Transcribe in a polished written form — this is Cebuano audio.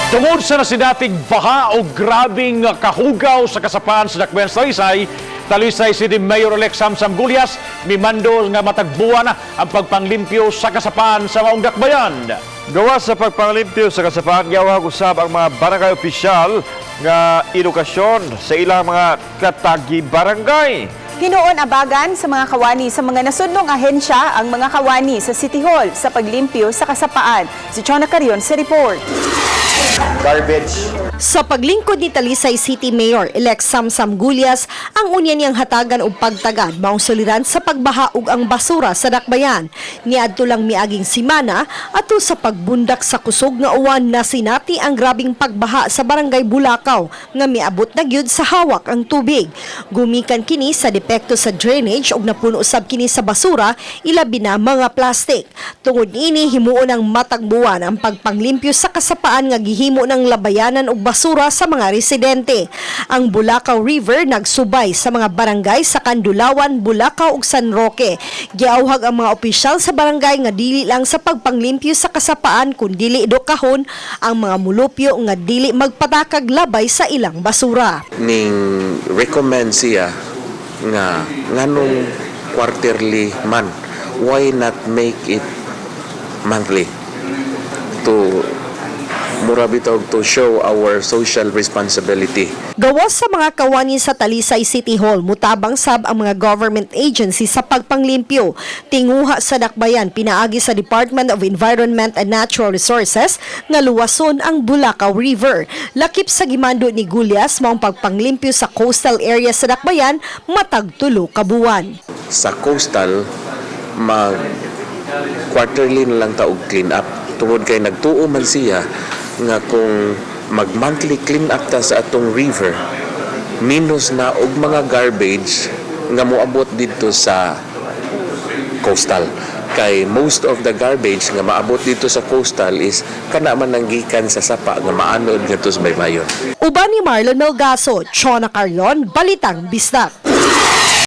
Tungod sa nasinating baha o grabing kahugaw sa kasapaan sa Dakbayan sa Talisay, Talisay City Mayor-elect Samsam Gullas mimando nga matagbuwan na ang pagpanglimpyo sa kasapaan sa maong dakbayan. Gawas sa pagpanglimpyo sa kasapaan, giawhag usab ang mga barangay opisyal nga edukasyon sa ilang mga katagi barangay. Hinuon abagan sa mga kawani sa mga nasudnong ahensya ang mga kawani sa City Hall sa paglimpyo sa kasapaan. Si Chona Carion sa report. Garbage. Sa paglingkod ni Talisay City Mayor-elect Samsam Gullas, ang unya niyang hatagan og pagtagad maong suliran sa pagbaha ug ang basura sa dakbayan. Niadto lang miaging simana ato sa pagbundak sa kusog nga uwan na sinati ang grabing pagbaha sa barangay Bulacau nga miabot na gyud sa hawak ang tubig. Gumikan kini sa depekto sa drainage ug napuno usab kini sa basura, ilabi na mga plastic. Tungod niini, himuon ang matag buwan ang pagpanglimpyo sa kasapaan nga gihimo ng labayanan og basura sa mga residente. Ang Bulacau River nagsubay sa mga barangay sa Kandulawan, Bulacau ug San Roque. Giawhag ang mga opisyal sa barangay nga dili lang sa pagpanglimpyo sa kasapaan kun dili edukahon ang mga mulupyo nga dili magpatakag labay sa ilang basura. Ning recommend siya nga nganong quarterly man, why not make it monthly to mura bitaw to show our social responsibility? Gawas sa mga kawani sa Talisay City Hall, mutabang sab ang mga government agency sa pagpanglimpyo. Tinguha sa dakbayan pinaagi sa Department of Environment and Natural Resources nga luwason ang Bulacau River. Lakip sa gimando ni Gullas maong pagpanglimpyo sa coastal area sa dakbayan matag 3 ka buwan. Sa coastal, mag quarterly na lang ta og clean up tungod kay nagtuo man siya nga kung mag monthly clean up ta sa atong river, minus na og mga garbage nga moabot didto sa coastal, kay most of the garbage nga maabot dito sa coastal is kana man nang gikan sa sapa nga maanod ngadto sa baybayon. Uban ni Marlon Melgaso, Chona Carlon, Balitang Bisdak.